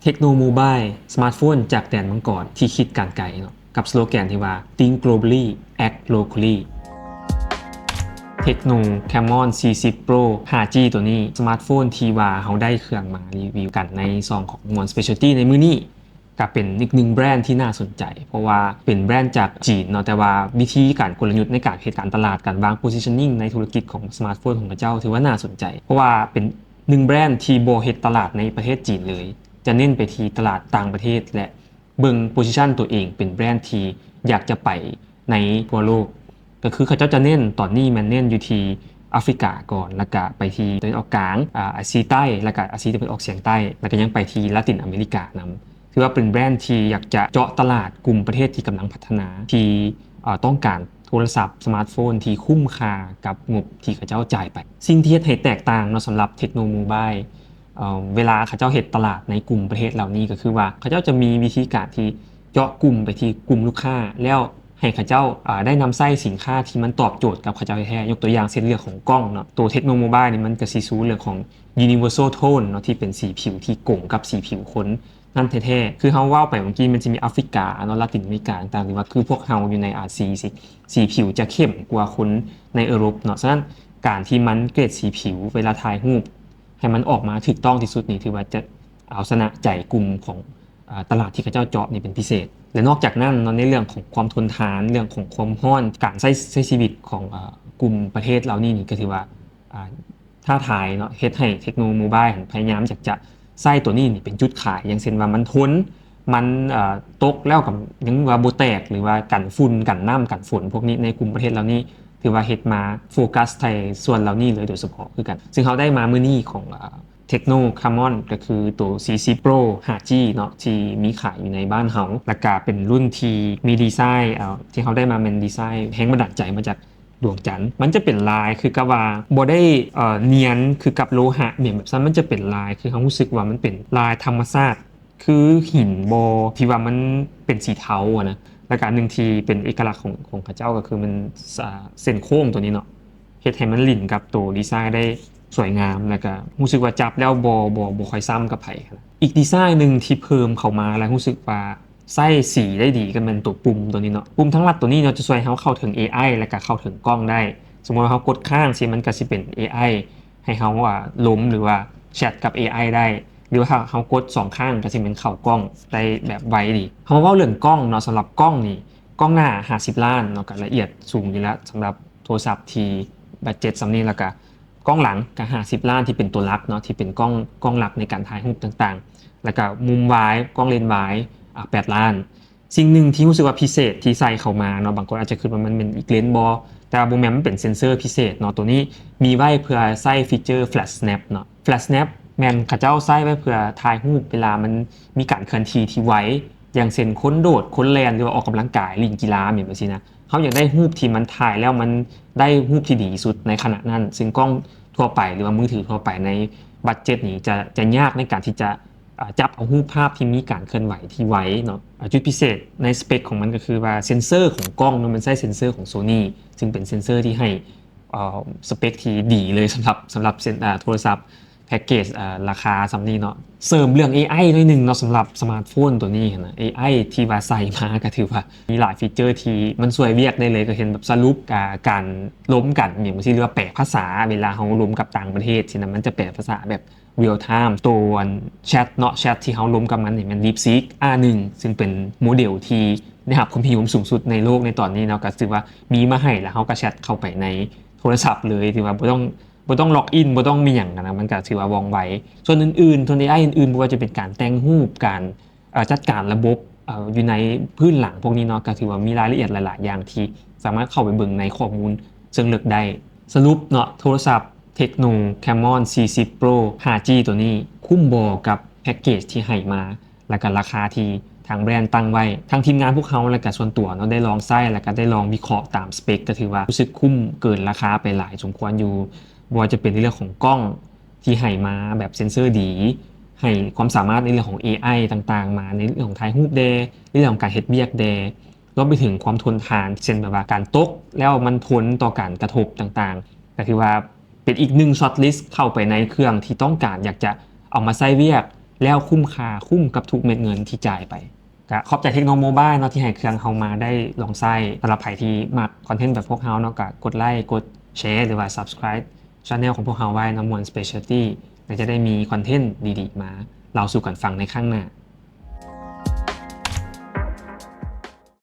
Tecno Mobile ສະມາດໂຟນຈາກແດນມັງກອນທີ່ຄິດການໄກເນາະ ກັບສະໂລແກນທີ່ວ່າ Think globally, act locally. Tecno Camon ສີ່ສິບ Pro ຫ້າຈີ ຕົວນີ້ ສະມາດໂຟນທີ່ວ່າເຮົາໄດ້ເຄື່ອງມາຣີວິວກັນໃນຊ່ອງຂອງມ່ວນ Specialty ໃນມື້ນີ້ ກໍເປັນອີກໜຶ່ງແບຣນທີ່ໜ້າສົນໃຈ ເພາະວ່າເປັນແບຣນຈາກຈີນເນາະ ແຕ່ວ່າວິທີການ ກົນລະຍຸດໃນການເຮັດການຕະຫຼາດ ການວາງ positioning ໃນທຸລະກິດຂອງສະມາດໂຟນຂອງເຂົາເຈົ້າ ຖືວ່າໜ້າສົນໃຈ ເພາະວ່າເປັນໜຶ່ງແບຣນທີ່ບໍ່ເຮັດຕະຫຼາດໃນປະເທດຈີນເລີຍ ຈະເນັ້ນໄປທີ່ຕະຫຼາດຕ່າງປະເທດ ແລະ ເບິ່ງ position ຕົວເອງເປັນແບຣນທີ່ຢາກຈະໄປໃນທົ່ວໂລກ ກໍຄືເຂົາເຈົ້າຈະເນັ້ນ ຕອນນີ້ແມ່ນເນັ້ນຢູ່ທີ່ອາຟຣິກາກ່ອນ ແລ້ວກະໄປທີ່ຕາເວັນອອກກາງ ອາ ອາຊີໃຕ້ ແລ້ວກະອາຊີຕາເວັນອອກສຽງໃຕ້ ແລ້ວກະຍັງໄປທີ່ລາຕິນອາເມລິການຳ. ຖືວ່າເປັນແບຣນທີ່ຢາກຈະເຈາະຕະຫຼາດກຸ່ມປະເທດທີ່ກຳລັງພັດທະນາ ທີ່ ເອີ ຕ້ອງການໂທລະສັບສະມາດໂຟນທີ່ຄຸ້ມຄ່າກັບງົບທີ່ເຂົາເຈົ້າຈ່າຍໄປ. ສິ່ງທີ່ເຮັດໃຫ້ແຕກຕ່າງເນາະ ສຳລັບ Tecno Mobile ເອີ ເວລາເຂົາເຈົ້າເຮັດຕະຫຼາດໃນກຸ່ມປະເທດເຫຼົ່ານີ້ ກໍຄືວ່າເຂົາເຈົ້າຈະມີວິທີການທີ່ເຈາະກຸ່ມໄປທີ່ກຸ່ມລູກຄ້າ ແລ້ວໃຫ້ເຂົາເຈົ້າ ເອີ ໄດ້ນຳໃຊ້ສິນຄ້າທີ່ມັນຕອບໂຈດກັບເຂົາເຈົ້າແທ້ໆ. ຍົກຕົວຢ່າງເຊັ່ນເລື່ອງຂອງກ້ອງເນາະ ໂຕ Tecno Mobile ນີ້ມັນກະຊິຊູເລື່ອງຂອງ Universal Tone ເນາະ ທີ່ເປັນສີຜິວທີ່ກົງກັບສີຜິວຄົນ ນັ້ນແທ້ໆ ຄືເຮົາເວົ້າໄປເມື່ອກີ້ ມັນຈະມີອາຟຣິກາເນາະ ລາຕິນອາເມລິກາຕ່າງໆ ຫຼືວ່າຄືພວກເຮົາຢູ່ໃນອາຊີຊີ້ ສີຜິວຈະເຂັ້ມກວ່າຄົນໃນເອີຣົບເນາະ. ສະນັ້ນ ການທີ່ມັນເກຣດສີຜິວເວລາຖ່າຍຮູບໃຫ້ມັນອອກມາຖືກຕ້ອງທີ່ສຸດນີ້ ຖືວ່າຈະເອົາຊະນະໃຈກຸ່ມຂອງ ອາ ຕະຫຼາດທີ່ເຂົາເຈົ້າເຈາະນີ້ເປັນພິເສດ. ແລະ ນອກຈາກນັ້ນເນາະ ໃນເລື່ອງຂອງຄວາມທົນທານ ເລື່ອງຂອງຄວາມຮ້ອນ ການໃຊ້ ໃຊ້ຊີວິດຂອງ ອາ ກຸ່ມປະເທດເຫຼົ່ານີ້ນີ້ ກໍຖືວ່າ ອາ ທ້າທາຍເນາະ ເຮັດໃຫ້ Tecno Mobile ຫັ້ນພະຍາຍາມຢາກຈະໃຊ້ຕົວນີ້ນີ້ເປັນຈຸດຂາຍ ຢ່າງເຊັ່ນວ່າມັນທົນ ມັນ ເອີ ຕົກແລ້ວກໍຍັງວ່າບໍ່ແຕກ ຫຼືວ່າກັນຝຸ່ນ ກັນນ້ຳ ກັນຝົນ ພວກນີ້ ໃນກຸ່ມປະເທດເຫຼົ່ານີ້ ຖືວ່າເຮັດມາໂຟກັສໃສ່ສ່ວນເຫຼົ່ານີ້ເລີຍໂດຍສະເພາະຄືກັນ. ຊຶ່ງເຮົາໄດ້ມາມື້ນີ້ຂອງ ອາ Tecno Camon ກໍຄືໂຕສີ່ສິບ Pro ຫ້າຈີ ເນາະ ທີ່ມີຂາຍຢູ່ໃນບ້ານເຮົາ ແລ້ວກະເປັນລຸ້ນທີ່ມີດີໄຊ ເອີ ທີ່ເຮົາໄດ້ມາແມ່ນດີໄຊ ແຮງບັນດານໃຈມາຈາກ ດວງຈັນ ມັນຈະເປັນລາຍຄືກັບວ່າບໍ່ໄດ້ ເອີ ນຽນຄືກັບໂລຫະຫຍັງແບບຊັ້ນ ມັນຈະເປັນລາຍ ຄືເຮົາຮູ້ສຶກວ່າມັນເປັນລາຍທຳມະຊາດ ຄືຫີນບໍ່ ທີ່ວ່າມັນເປັນສີເທົາອະນະ. ແລ້ວກະອັນໜຶ່ງທີ່ເປັນເອກະລັກຂອງ ຂອງເຂົາເຈົ້າ ກໍຄືມັນ ອາ ເສັ້ນໂຄ້ງຕົວນີ້ເນາະ ເຮັດໃຫ້ມັນຫຼິ້ນກັບໂຕດີໄຊໄດ້ສວຍງາມ ແລ້ວກະຮູ້ສຶກວ່າຈັບແລ້ວບໍ່ ບໍ່ ບໍ່ຄ່ອຍຊ້ຳກັບໃຜ. ອີກດີໄຊໜຶ່ງທີ່ເພີ່ມເຂົ້າມາ ແລະ ຮູ້ສຶກວ່າ ໃຊ້ສີໄດ້ດີກໍແມ່ນຕົວປຸ່ມຕົວນີ້ເນາະ. ປຸ່ມທາງລັດຕົວນີ້ເນາະ ຈະຊ່ວຍໃຫ້ເຮົາເຂົ້າເຖິງ ເອໄອ ແລ້ວກະເຂົ້າເຖິງກ້ອງໄດ້. ສົມມຸດວ່າເຮົາກົດຄ້າງຊີ້ ມັນກະຊິເປັນ ເອໄອ ໃຫ້ເຮົາ ອາ ລົມ ຫຼືວ່າແຊັດກັບ ເອໄອ ໄດ້ ຫຼືວ່າຖ້າເຮົາກົດສອງຄັ້ງ ກະຊິແມ່ນເຂົ້າກ້ອງໄດ້ແບບໄວດີ. ເຮົາມາເວົ້າເລື່ອງກ້ອງເນາະ ສຳລັບກ້ອງນີ້ ກ້ອງໜ້າຫ້າສິບລ້ານເນາະ ກະລະອຽດສູງຢູ່ແລ້ວ ສຳລັບໂທລະສັບທີ່ບັດເຈັດສ່ຳນີ້ ແລ້ວກະ ກ້ອງຫຼັງກະຫ້າສິບລ້ານ ທີ່ເປັນຕົວຫຼັກເນາະ ທີ່ເປັນກ້ອງ ກ້ອງຫຼັກໃນການຖ່າຍຮູບຕ່າງໆ ແລ້ວກະມຸມວາຍ ກ້ອງເລນວາຍ ອາ ແປດລ້ານ. ສິ່ງໜຶ່ງທີ່ຮູ້ສຶກວ່າພິເສດທີ່ໃສ່ເຂົ້າມາເນາະ ບາງຄົນອາດຈະຄິດວ່າມັນແມ່ນອີກເລນບໍ່ ແຕ່ວ່າບໍ່ແມ່ນ ມັນເປັນເຊັນເຊີພິເສດເນາະ. ໂຕນີ້ມີໄວ້ເພື່ອໃຊ້ຟີເຈີ Flash Snap ເນາະ. Flash Snap ແມ່ນເຂົາເຈົ້າໃຊ້ໄວ້ເພື່ອຖ່າຍຮູບເວລາມັນມີການເຄື່ອນທີ່ທີ່ໄວ ຢ່າງເຊັ່ນຄົນໂດດ ຄົນແລ່ນ ຫຼືວ່າອອກກຳລັງກາຍ ຫຼິ້ນກິລາ ແມ່ນບໍ່ຊີ້ນະ. ເຮົາຢາກໄດ້ຮູບທີ່ມັນຖ່າຍແລ້ວມັນໄດ້ຮູບທີ່ດີທີ່ສຸດໃນຂະນະນັ້ນ ຊຶ່ງກ້ອງທົ່ວໄປ ຫຼືວ່າມືຖືທົ່ວໄປໃນບັດເຈັດນີ້ ຈະ ຈະຍາກໃນການທີ່ຈະ ອາ ຈັບເອົາຮູບພາບທີ່ມີການເຄື່ອນໄຫວທີ່ໄວເນາະ. ອາ ຈຸດພິເສດໃນສະເປັກຂອງມັນກໍຄືວ່າເຊັນເຊີຂອງກ້ອງເນາະ ມັນໃຊ້ເຊັນເຊີຂອງ Sony ຊຶ່ງເປັນເຊັນເຊີທີ່ໃຫ້ ເອີ ສະເປັກທີ່ດີເລີຍ ສຳລັບ ສຳລັບເຊັນ ອາ ໂທລະສັບ ແພັກເກດ ເອີ ລາຄາສ່ຳນີ້ເນາະ. ເສີມເລື່ອງ ເອໄອ ໜ້ອຍໜຶ່ງເນາະ ສຳລັບສະມາດໂຟນຕົວນີ້ຫັ້ນນະ ເອໄອ ທີ່ວ່າໃສ່ມາກໍຖືວ່າມີຫຼາຍຟີເຈີທີ່ມັນຊ່ວຍວຽກໄດ້ເລີຍ ກໍເຊັ່ນແບບສະຫຼຸບ ອາ ການລົມກັນຫຍັງຊີ້ ຫຼືວ່າແປພາສາ ເວລາເຮົາລົມກັບຕ່າງປະເທດຊີ້ນະ ມັນຈະແປພາສາແບບ real time ໂຕອັນແຊັດເນາະ ແຊັດທີ່ເຮົາລົມກັບມັນນີ້ແມ່ນ DeepSeek ອາ ໜຶ່ງ ຊຶ່ງເປັນໂມເດວທີ່ໄດ້ຮັບຄວາມນິຍົມສູງສຸດໃນໂລກໃນຕອນນີ້ເນາະ ກໍຖືວ່າມີມາໃຫ້ ແລ້ວເຮົາກໍແຊັດເຂົ້າໄປໃນໂທລະສັບເລີຍ ທີ່ວ່າບໍ່ຕ້ອງ ບໍ່ຕ້ອງ log in ບໍ່ຕ້ອງມີຫຍັງຫັ້ນນະ ມັນກະຖືວ່າວ່ອງໄວ. ສ່ວນອື່ນໆ ສ່ວນ ເອໄອ ອື່ນໆ ບໍ່ວ່າຈະເປັນການແຕ່ງຮູບ ການ ເອີ ຈັດການລະບົບ ເອີ ຢູ່ໃນພື້ນຫຼັງພວກນີ້ເນາະ ກະຖືວ່າມີລາຍລະອຽດຫຼາຍໆຢ່າງທີ່ສາມາດເຂົ້າໄປເບິ່ງໃນຂໍ້ມູນເຊີງເລິກໄດ້. ສະຫຼຸບເນາະ ໂທລະສັບ Tecno Camon ສີ່ສິບ Pro ຫ້າຈີ ຕົວນີ້ຄຸ້ມບໍ່ກັບແພັກເກດທີ່ໃຫ້ມາ ແລ້ວກະລາຄາທີ່ທາງແບຣນຕັ້ງໄວ້? ທາງທີມງານພວກເຮົາ ແລ້ວກະສ່ວນຕົວເນາະ ໄດ້ລອງໃຊ້ ແລ້ວກະໄດ້ລອງວິເຄາະຕາມສະເປັກ ກະຖືວ່າຮູ້ສຶກຄຸ້ມເກີນລາຄາໄປຫຼາຍສົມຄວນຢູ່. ບໍ່ວ່າຈະເປັນໃນເລື່ອງຂອງກ້ອງທີ່ໃຫ້ມາແບບເຊັນເຊີດີ ໃຫ້ຄວາມສາມາດໃນເລື່ອງຂອງ ເອໄອ ຕ່າງໆ ມາ ໃນເລື່ອງຂອງຖ່າຍຮູບແດ່ ໃນເລື່ອງຂອງການເຮັດວຽກແດ່ ລວມໄປເຖິງຄວາມທົນທານ ເຊັ່ນແບບວ່າການຕົກແລ້ວມັນທົນຕໍ່ການກະທົບຕ່າງໆ ກະຖືວ່າເປັນອີກໜຶ່ງ shortlist ເຂົ້າໄປໃນເຄື່ອງທີ່ຕ້ອງການຢາກຈະເອົາມາໃຊ້ວຽກ ແລ້ວຄຸ້ມຄ່າ ຄຸ້ມກັບທຸກເມັດເງິນທີ່ຈ່າຍໄປ. ກະຂອບໃຈ Tecno Mobile ເນາະ ທີ່ໃຫ້ເຄື່ອງເຮົາມາໄດ້ລອງໃຊ້. ສຳລັບໃຜທີ່ມັກຄອນເທັນແບບພວກເຮົາເນາະ ກະກົດໄລ ກົດແຊ ຫຼືວ່າ Subscribe Channel ຂອງພວກເຮົາໄວ້ເນາະ ມ່ວນ Specialty ແລະ ຈະໄດ້ມີຄອນເທັນດີໆ ມາເລົ່າສູ່ກັນຟັງໃນຄັ້ງໜ້າ.